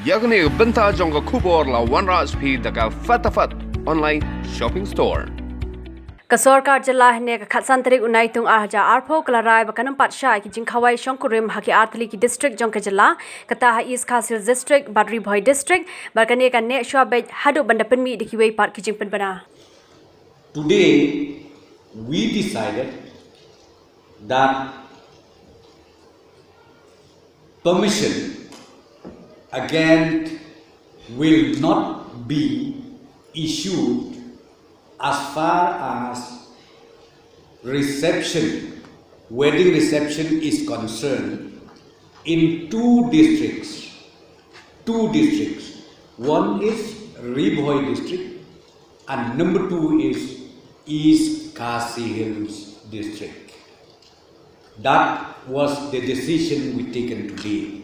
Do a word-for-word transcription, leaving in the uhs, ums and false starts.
Ïa kane ka bynta jong ka khubor la wanrah sha phi da ka Fatafat Online Shopping Store. Ka sorkar jylla hynne ka khatsan tarik u Naitung arhajar arphew ka la rai ba kan ym pat shah ïa ki jingkhawai shongkurim ha ki artylli ki district jong ka jylla, kata ha East Khasi Hills District bad Ri Bhoi District, bad kane kan neh shuwa beit haduh ban da pynmih da kiwei pat ki jingpynbna. Today, we decided that permission again will not be issued as far as reception, wedding reception is concerned in two districts. Two districts. One is Ri Bhoi district and number two is East Khasi Hills district. That was the decision we taken today.